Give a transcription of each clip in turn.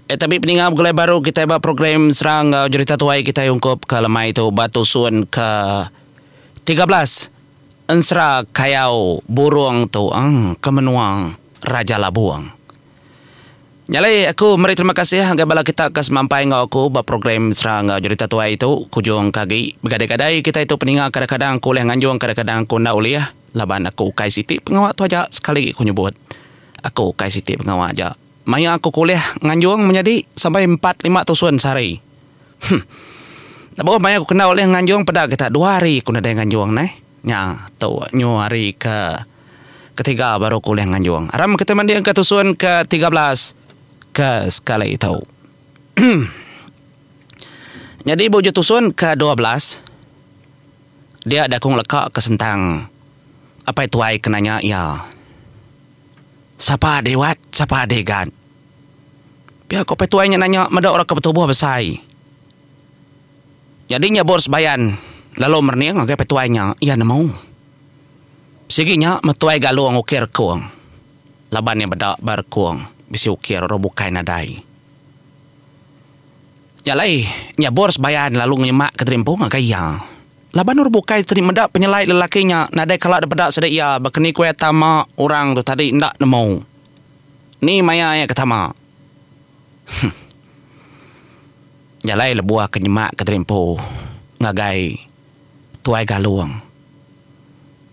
Eh tabi peninga begulai baru kitai ba program Serang enggau Jerita Tuai kitai ungkup ke lemai tu ba tusun ke 13 Ensera Kayau Burung tu ang ke menua Raja Labung. Nya alai aku meri terima kasih ngagai bala kita ke semampai enggau aku ba program Serang enggau Jerita Tuai tu kujung ke agi begadai-gadai kitai tu peninga kadang-kadang aku ulih nganjung kadang-kadang aku enda ulih laban aku ukai siti pengawa tu aja sekali ku nyebut aku ukai siti pengawa aja. Maya aku kulih nganjung menyadi sampai empat lima tusun sehari. Huh. Lebuh maya aku kena ulih nganjung peda kita dua hari aku nadai nganjung neh. Nya tu nyu hari ke ketiga baru aku ulih nganjung. Aram kita mending ke tusun ke 13 ke sekali tu. Nyadi ba ujung tusun ke 12 dia dakung leka ke sentang apai tuai ke nanya iya. Sapa adi wat, sapa adi gat. Pia ko Petuai nya nanya meda orang ke betubuh besai. Nyadi nya bor sebayan lalu merening ngagai Petuai nya, iya nemu. Sigi nya metuai galung ukir rekung. Laban iya meda ba rekung bisi ukir orang bukai nadai. Nya alai nya bor sebayan lalu ngenyema ke diri empu ngagai iya. Laban orang bukai tadi meda penyelai lelaki nya nadai kala dipeda sida iya baka ni ku iya tama orang tu tadi enda nemu. Ni maya iya ke tama. Huh. Nya alai lebuh ke nyema ke diri empu ngagai Tuai Galung.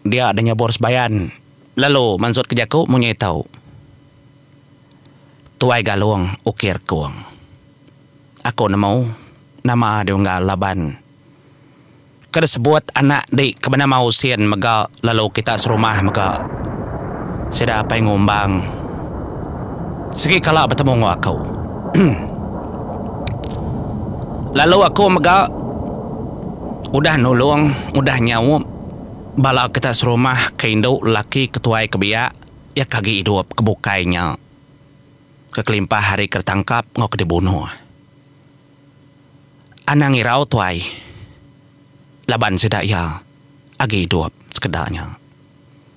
Dia deh nyabur sebayan lalu mansut ke jaku munyi tu. Tuai Galung ukir kung. Aku nemu nama diunggal laban. Ke disebut anak di ke benama Usin mega lalu kita serumah mega sida apai ngumbang sigi kala betemu enggau aku. Lalu aku mega udah nulung udah nyaup bala kita serumah ke indu lelaki ke tuai ke biak iya ke agi idup ke bukai nya ke kelimpah ari ke ditangkap enggau ke dibunuh. Anang irau tuai laban sida iya agi idup sekeda nya.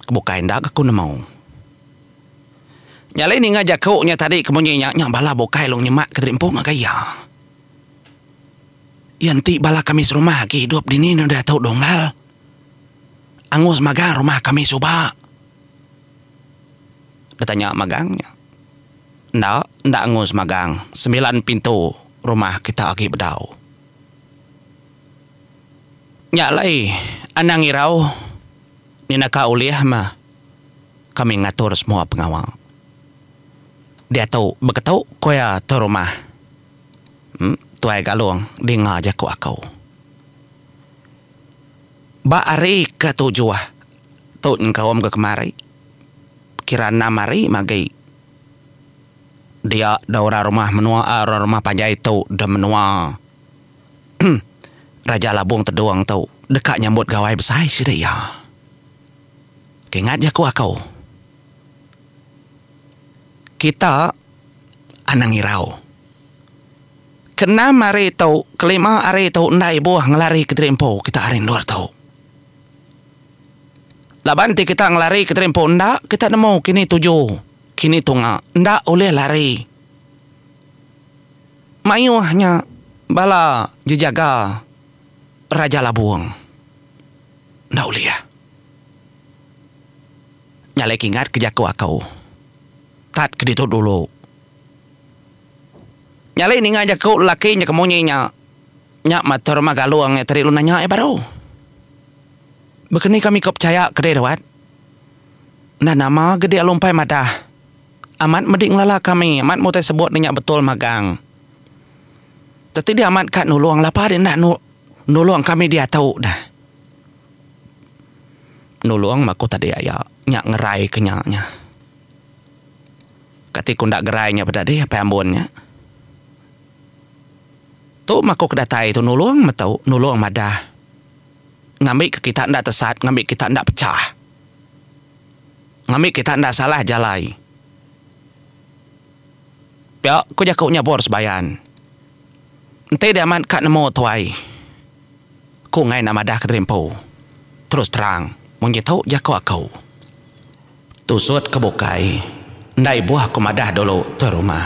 Ke bukai enda ga ku nemu. Nya alai ninga jaku nya tadi ke munyi nya nya bala bukai lalu nyemak ke diri empu ngagai iya. Iya enti bala kami serumah agi idup dini ne diatu dunggal. Angus magang rumah kami suba. Betanya magang nya. Enda, enda angus magang. Sembilan pintu rumah kita agi bedau. Nya alai, anang irau, ni naka ulih meh kami ngatur semua pengawa. Diatu beketu ku iya tu rumah. Em, Tuai Galung dinga jaku aku. Ba hari ke tujuh tu nyengkaum ke kemari, kira enam hari magi dia da orang rumah menua orang rumah panjai tu da menua Raja Labung Tedung tu deka nyambut gawai besai sida iya. Ke ingat jaku aku. Kita anang irau. Ke enam hari tu, kelima hari tu enda ibuh ngelari kediri empu kita ari endur tu. Laban ti kita ngelari kediri empu enda, kita nemu kini tuju, kini tunga. Enda ulih lari. Mayuh nya bala jejaga Raja Labung. Enda ulih. Nya alai kingat ke jaku aku. Tat ke ditu dulu. Nya alai ninga jaku lelaki nya ke munyi nya, nya mata rumah galung nya tadi lalu nanya iya baru. Baka ni kami ko pechaya ke deh wat? Enda nama ga dek lumpai madah. Amat medi ngelala kami, amat meh utai sebut ne nya betul magang. Teti deh amat ka nulung lapa deh enda nulung kami diatu deh. Nulung meh aku tadi aya nya ngerai ke nya nya. Kati ku enda gerai nya peda deh apai ambun nya. Tu meh aku ke datai tu nulung meh tu, nulung madah. Ngambika kita enda tesat, ngambika kita enda pechah. Ngambika kita enda salah jalai. Pia ku jaku nyabur sebayan. Enti deh amat ka nemu tuai, ku enggai enda madah ke diri empu. Terus terang, munyi tu jaku aku. Tusut ke bukai, enda ibuh aku madah dulu tuai rumah.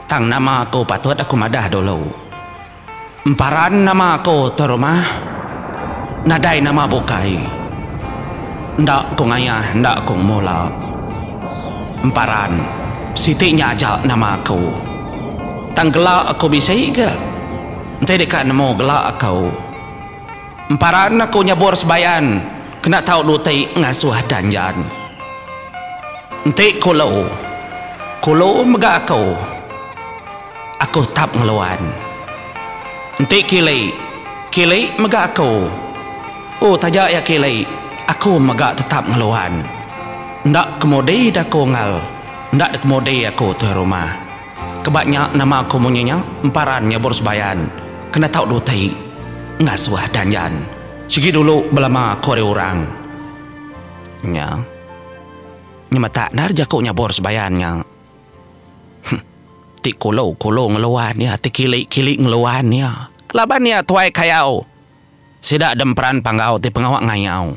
Tang nama aku patut aku madah dulu. Emparan nama aku tu rumah nadai nama bukai. Enda ku ngayah enda ku ngemula. Emparan siti nya aja nama aku. Tang gela aku bisi ga. Enti deka nemu gela aku. Emparan aku nyabur sebayan kena tau duti ngasuh danjan. Enti kulu, kulu mega aku. Aku tetap ngeluan. Enti kili, kili mega aku. Oh taja iya kili, aku mega tetap ngeluan. Enda kemudi da aku engal, enda dikemudi aku tuai rumah. Keba nya nama aku munyi nya emparan nyabur sebayan kena tau duti ngasuh danjan. Sigi dulu belama aku ari orang. Nya. Nyemetak endar jaku nyabur sebayan nya. Huh. Ti kulu-kulu ngeluan iya, ti kili-kili ngeluan iya. Laban iya tuai kayau. Sida demperan panggau ti pengawa ngayau.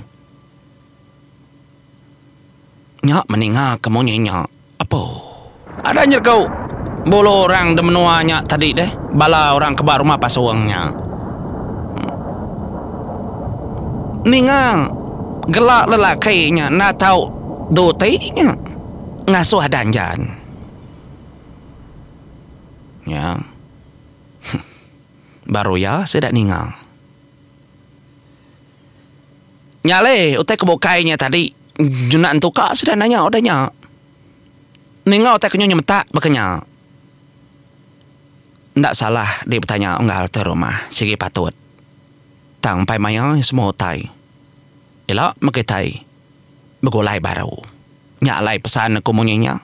Nya meninga ke munyi nya. Apo. Ada nyeregu bulu orang de menua nya tadi deh, bala orang ke ba rumah pasung nya. Ninga gela lelaki nya enda tau duti nya ngasuh danjan. Nya. Baru iya sida ninga. Nya alai utai ke bukai nya tadi ngena entuka sida nanya udah nya. Ninga utai ke nyu nyemetak baka nya. Enda salah dei betanya unggal tu rumah sigi patut. Tang empai maya semua utai. Ila meh kitai begulai baru. Nya alai pesan aku munyi nya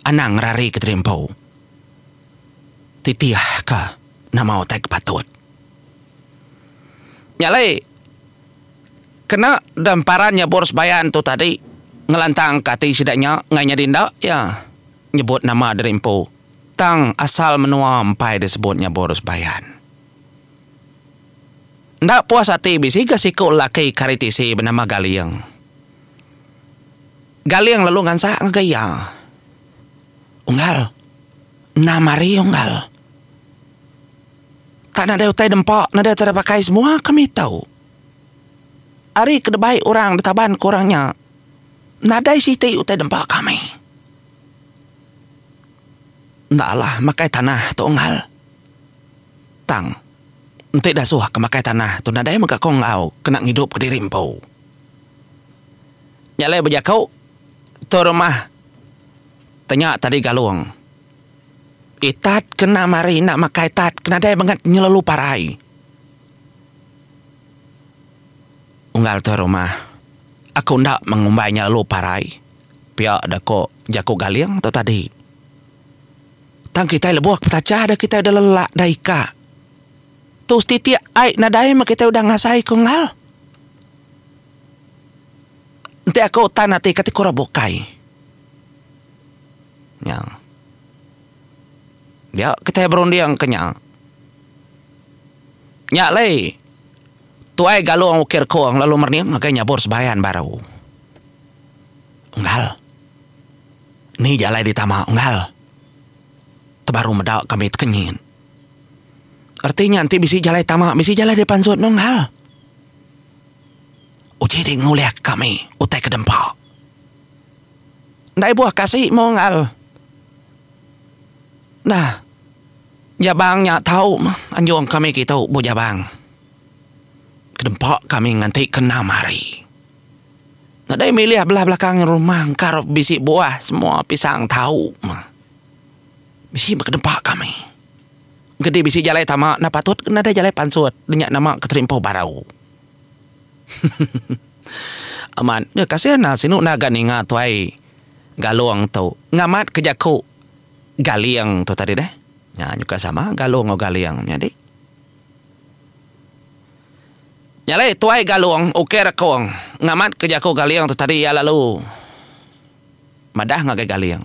anang ngerari ke terimpu. Titih ka nama utai ke patut. Nya alai kena demparan nyabur sebayan tu tadi ngelantang ka ati sida nya enggai nyadi enda iya nyebut nama diri empu tang asal menua empai disebut nyabur sebayan. Enda puas ati bisi ga siku lelaki ke ari tisi benama Galing. Galing lalu ngansak ngagai iya. Unggal. Enam hari unggal. Tak nadai utai dempa, nadai utai pakai semua kami tu. Ari ke debai orang ditaban ke orang nya, nadai siti utai dempa kami. Enda alah makai tanah tu unggal. Tang, enti dasuh ke makai tanah tu nadai mega ko enggau kena ngidup kediri empu. Nya alai bejaku tu rumah tenya tadi Galong. Itat ke enda mari enda makai tat ke nadai bangat nyelelu parai. Unggal tu rumah aku enda mengumbai nyelelu parai pia da ko jaku Galing tu tadi. Tang kitai lebuh ke petachah da kitai udah lelak da ika. Tu setitik ai nadai meh kitai udah ngasai ke unggal. Enti aku tan ati kati ku orang bukai. Nya. Dia kitai berunding ke nya. Nya alai tuai Galong Ukir Kong lalu merening ngagai nyabur sebayan baru. Unggal. Ni jalai ditama unggal. Tebaru meda kami tekenyit. Reti nya enti bisi jalai tama bisi jalai dipansut ne unggal. Uji di ngulih kami utai ke dempa. Enda ibuh kasi meh unggal. Nah, jabang nya tau meh anjung kami kitu bu jabang. Kedempa kami nganti ke enam hari. Nadai milih belah belakang rumah engka bisi buah semua pisang tau meh. Bisi meh kedempa kami. Gedi bisi jalai tama enda patut ke nadai jalai pansut nya nama ke terimpu baru. Amat nya kasih enda sinu enda ga ninga tuai Galong tu ngamat ke jaku Galing tu tadi deh. Nya nyuka sama Galong enggau Galing menyadi. Nya alai tuai Galong ukir rekong ngamat ke jaku Galing tu tadi iya lalu madah ngagai Galing.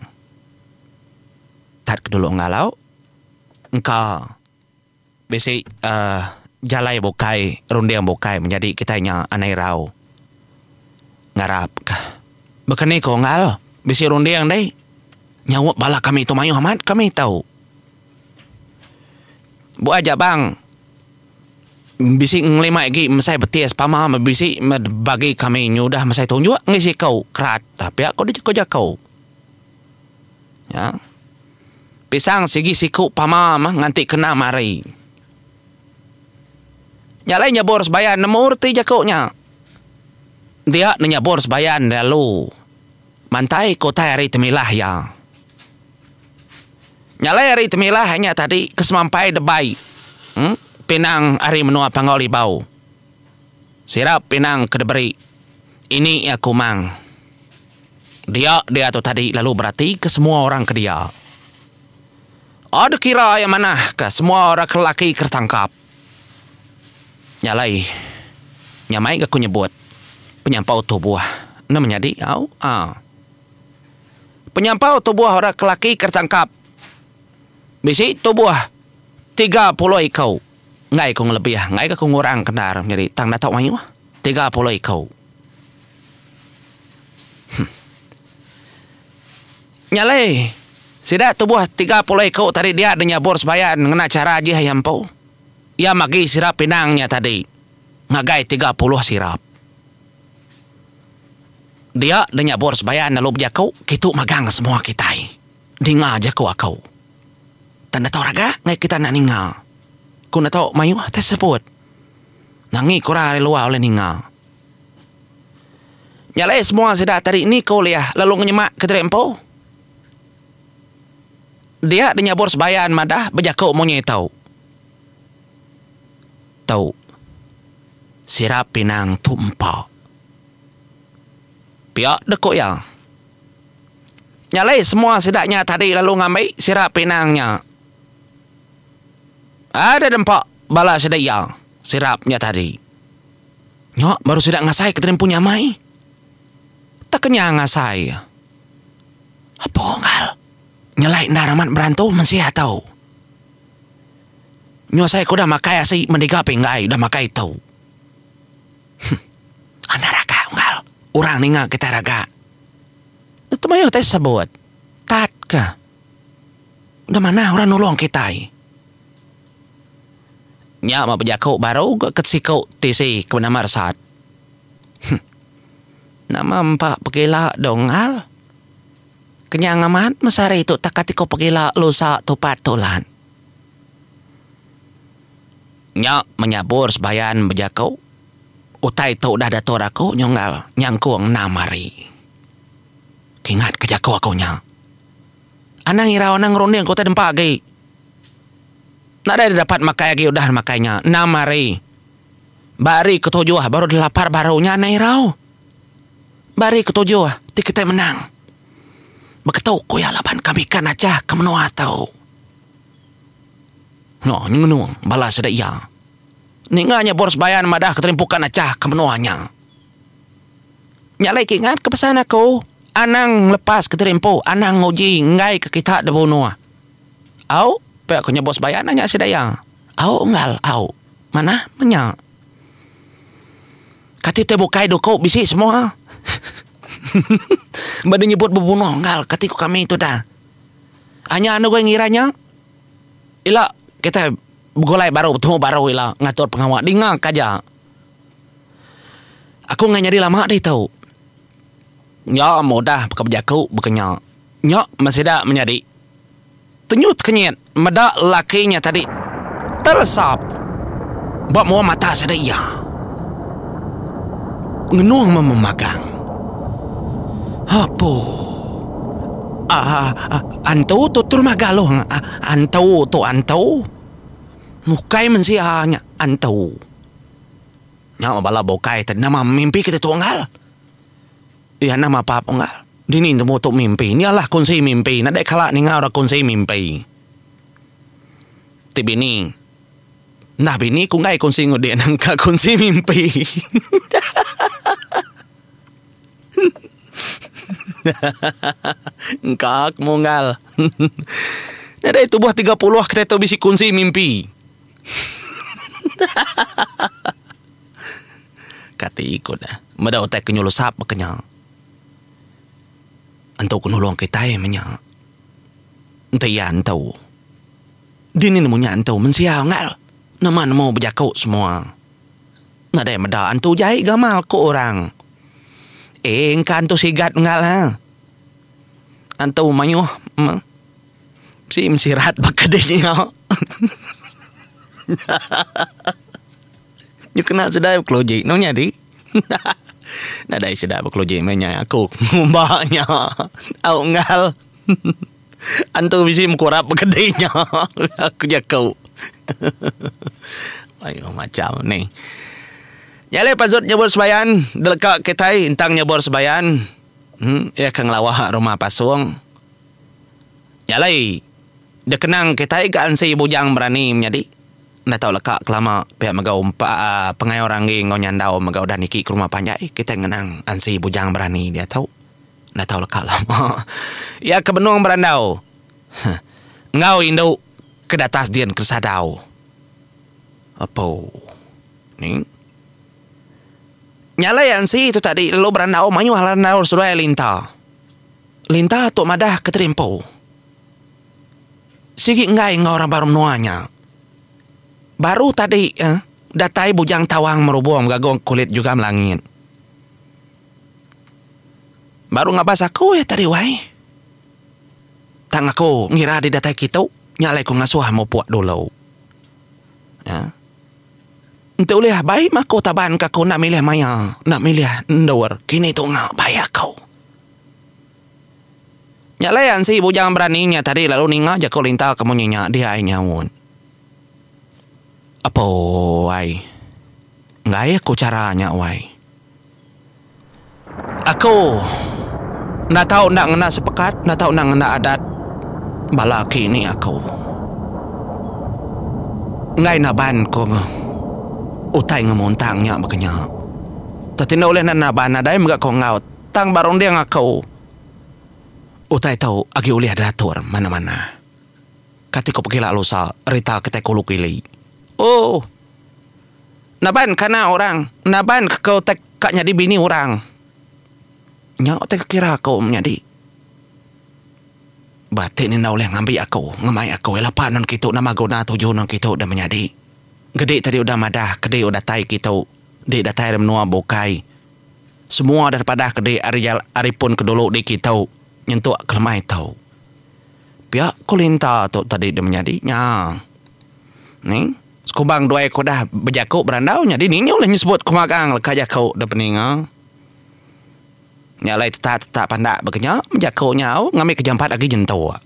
Tat ke dulu enggau engka. Bisi jalai bukai runding bukai menyadi kitai nya anai irau ngarap ka. Baka ni ko unggal bisi runding deh nyaup bala kami tu mayuh amat kami tu. Buai jabang bisi ngelima igi mesai betis pama meh bisi bagi kami nyudah mesai tunjuk ngi siku kerat pia ko ko jaku. Ya. Pisang sigi siku pama meh nganti kena mari. Nya alai nyebur sebayan nemu reti jaku nya. Dia ne nyebur sebayan lalu mantai ke utai ari temilah iya. Nya alai ari temilah nya tadi ke semampai debai pinang ari menua Panggau Libau. Sirap pinang ke diberi ini iya Kumang. Dia diatu tadi lalu beratika semua orang ke dia. Ada kira iya manah ka semua orang ke lelaki ke ditangkap. Nya alai nya mai ga ku nyebut penyampau tubuh enda menyadi au aa. Penyampau tubuh orang ke lelaki ke ditangkap bisi tubuh 30 iku. Enggai ku ngelebih, enggai ga ku ngurang ke endar nyadi tang enda tau mayuh 30 iku. Huh. Nya alai sida tubuh 30 iku tadi dia deh nyabur sebayan ngena chara ajih iya empu. Iya magi sirap pinang nya tadi ngagai 30 sirap. Dia deh nyabur sebayan lalu bejaku kitu magang semua kitai. Dinga jaku aku. Tang enda tau raga ngagai kita enda ninga. Ku enda tau mayuh tai sebut. Nangi ku orang ari luar ulih ninga. Nya alai semua sida tadi ni ke ulih lalu ngenyemak ke diri empu. Dia deh nyabur sebayan madah bejaku munyi tu. Tu sirap pinang tu empa. Pia deh ku iya. Nya alai semua sida nya tadi lalu ngambi sirap pinang nya. Ada dempa bala sida iya sirap nya tadi. Nya baru sida ngasai ke terimpu nyamai. Tekenyang ngasai. Apo unggal. Nyelai endar amat berantu mensia tu. Nyu asai ke udah makai asi mendiga pinggai udah makai tu. Huh. Anda raga unggal. Orang ninga kitai raga. Itu mayuh tai sebut. Tat ke. Udah manah orang nulung kitai. Nya meh bejaku baru ga ke siku tisi ke benama Resat. Huh. Nama empa pegila dong al. Kenyang amat meh sehari tu taka ti ko pegila lusa tupat tulan. Nya menyabur sebayan bejaku utai tu udah datur aku nyunggal nyangkung enam hari. Kingat ke jaku aku nya. Anang irau anang ngerunding ke utai dempa agi. Nadai deh dapat makai agi udah makai nya enam hari. Ba hari ketujuh baru deh lapar baru nya anang irau. Ba hari ketujuh ti kitai menang. Beketu ku iya laban kami ka najah ke menua tu. Nya nyengenung bala sida iya. Ninga nya Boris Bayan madah ke terimpuka najah ke menua nya. Nya alai ke ingat ke pesan aku, anang ngelepas ke diri empu, anang nguji enggai ke kita dibunuh. Au, pia ku nyebut sebayan nanya sida iya. Au unggal, au. Manah meh nya. Kati utai bukai duku bisi semua. Ba deh nyebut bebunuh unggal, kati ku kami tu dah. Anya anu goi ngira nya. Ila kitai begulai baru betemu baru ila ngatur pengawa dinga ka aja. Aku enggai nyadi lama ditu. Nya mudah baka bejaku baka nya. Nya meh sida menyadi. Tenyut kenyit meda lelaki nya tadi telesap ba mua mata sida iya. Ngenung meh memagang. Apo aaa antu tu terumah galuh antu tu antu. Mukai mensia nya antu. Nya bala bukai te nama mimpi kita tu unggal. Iya nama pap unggal. Dini temu tu mimpi. Ni alah kunsi mimpi. Nadai kala ninga orang kunsi mimpi. Ti bini. Nah bini ku enggai kunsi enggau dik nangka kunsi mimpi. Engka ku munggal. Nadai tubuh 30 kitai tu bisi kunsi mimpi. Kati ku ne meda utai ke nyelusap baka nya. Entu ku nulung kitai meh nya. Enti iya entu. Dini nemu nya antu mensia unggal. Nama nemu bejaku semua. Nadai meda antu jai gamal ku orang. Eh engka antu sigat unggal ha. Antu mayuh meh. Bisi mensirat baka dini nya. Nyu kena sida bekeloji enu nyadi. Nadai sida bekeloji meh nya aku ngumba nya. Au unggal. Antu bisi mekurap begedi nya aku jaku. Mayuh macam ni. Nya alai pasut nyebut sebayan deleka kitai entang nyebut sebayan uhh iya ke ngelawa rumah pasung. Nya alai dikenang kitai ga ansi bujang berani menyadi enda tau leka kelama pia mega umpa pengayau ranggi enggau nyandau mega udah niki ke rumah panjai kitai ngenang ansi bujang berani diatu. Enda tau leka lama. Iya ke benung berandau enggau indu ke datas din ke sadau. Apo. Ni. Nya alai ansi tu tadi lalu berandau mayuh randau seduai Linta. Linta tu madah ke terimpu. Sigi enggai enggau orang baru menua nya. Baru tadi datai Bujang Tawang merubung begagong kulit jugam langit. Baru ngabas aku iya tadi wai. Tang aku ngira dih datai kitu nya alai ku ngasuh mupuk dulu. Nya. Enti ulih bai mah aku taban ka aku enda milih maya, enda milih endur kini tunga bai aku. Nya alai ansi bujang berani nya tadi lalu ninga jaku linta ke munyi nya dia ai nyaut. Apo ai. Enggai aku chara nya wai. Aku enda tau enda ngena sepekat, enda tau enda ngena adat bala aki ini aku. Enggai naban ku utai ngemuntang nya baka nya. Teti enda ulih naban nadai mega ku enggau tang ba runding aku utai tu agi ulih diatur manah-manah. Kati ku pegila lusa rita kitai kulu kili. Ooh. Naban ke anak orang, naban ke ke utai ka nyadi bini orang. Nya utai ke kira aku menyadi. Ba ti ne enda ulih ngambi aku, ngemai aku ila pa nun kitu nama guna tuju nun kitu deh menyadi. Gedi tadi udah madah kedi udah datai kitu, di datai ari menua bukai. Semua udah dipadah kedi ari ari pun ke dulu di kitu nyentuk ke lemai tu. Pia ku Linta tu tadi deh menyadi nya. Nih. Sekumbang duai ke udah bejaku berandau nyadi ninyu ulih nyebut ku magang leka jaku da peninga. Nya alai tetak-tetak pandak baka nya bejaku nyau ngambika jampat agi nyentuk.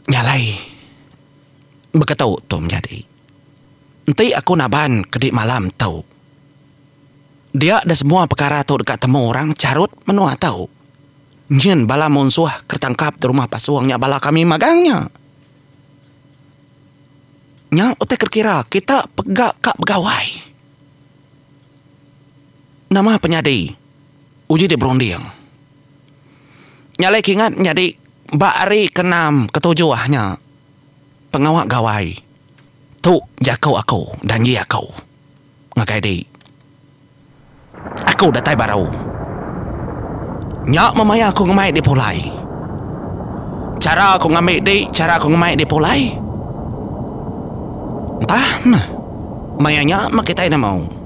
Nya alai beketu tu menyadi. Enti aku naban ke di malam tu dia da semua pekara tu deka temu orang charut menua tu. Nyin bala munsuh ke tangkap di rumah pasung nya bala kami magang nya. Nya utai kira kita pega ka begawai. Nama penyadi uji dek berunding. Nya alai ke ingat nyadi ba hari ke enam ke tujuh nya pengawa gawai tu jaku aku danji aku ngagai dik. Aku datai baru. Nya memaya aku ngemai di pulai. Chara aku ngambi di, chara aku ngemai di pulai. Entah meh. Maya nya meh kitai nemu.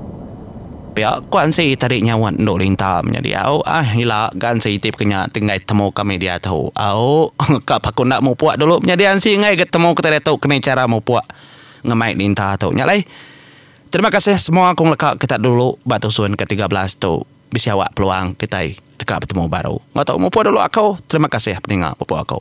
Pia ku Ansi tadi nyaut endu Linta menyadi au ah ila ga Ansi ti pekenya ti enggai temu kami diatu. Au ka pa aku enda mupuk dulu menyadi Ansi enggai ga temu kitai diatu keni chara mupuk ngemai Linta tu. Nya alai. Terima kasih semua ku ngeleka kita dulu ba tusun ke 13 tu bisi awak peluang kitai deka betemu baru. Enggau tu mupuk dulu aku. Terima kasih peninga pupuk aku.